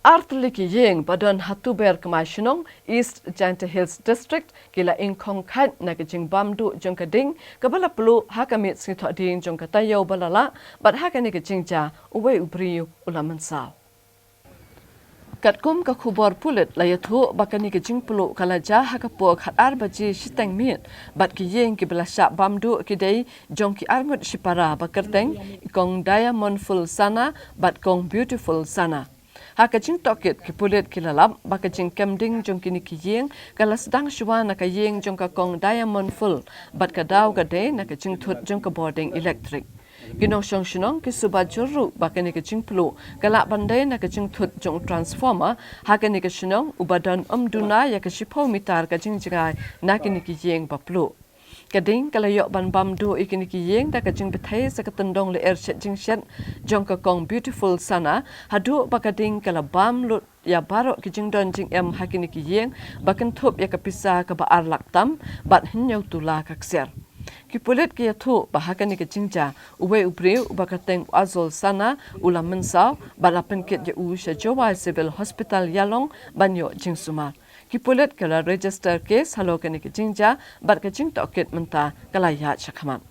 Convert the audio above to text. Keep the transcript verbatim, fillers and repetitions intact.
Artylli ki ïing ba don ha Tuber Kmai Shnong, East Jaintia Hills District, ki la ingkhong khait na ka jingbam duh jong ka ding kaba la pluh ha ka miet sngi Thohdieng jong ka taïew ba la lah, bad ha kane ka jingjia uwei u briew u la mynsaw. Katkum ka khubor pulit la ïathuh ba kane ka jingpluh ka la jia ha ka por khatar baje shiteng miet, bad ki ïing kiba la shah bam duh ki dei jong ki arngut shipara ba kyrteng i Kong Diamond Full Sana bad Kong Beautiful Sana. Ha ka jingtohkit, ki pulit ki la lap ba ka jingkem ding jong kine ki ïing ka la sdang shuwa na ka ïing jong ka Kong Diamond Full, bad ka daw ka dei na ka jingthut jong ka bording elektrik. Ki nongshong shnong ki suba jur ruh ba kane ka jingpluh ka lah ban dei na ka jingthut jong u transformer ha kane ka shnong, uba don ym duna ïa ka shiphew mitar ka jingjngai na kine ki ïing ba pluh. Ka ding ka la ïoh ban bam duh ïa kine ki ïing da ka jingbthei sa ka tyndong lyer shet jingshet jong ka Kong Beautiful Sana, haduh ba ka ding ka la bam lut ïa baroh ki jingdon jingem ha kine ki ïing, ba kynthup ïa ka pisa kaba ar lak tam bad hynñiew tula ka ksiar. Ki pulit ki ïathuh ba ha kane ka jingjia uwei u briew uba kyrteng u Azol Sana u la mynsaw, bad la pynkit ïa u sha Jowai Civil Hospital Ïalong ban ïoh jingsumar. Ki pulit ki la register case halor kane ka jingjia, bad ka jingtohkit mynta ka la ïaid shakhmat.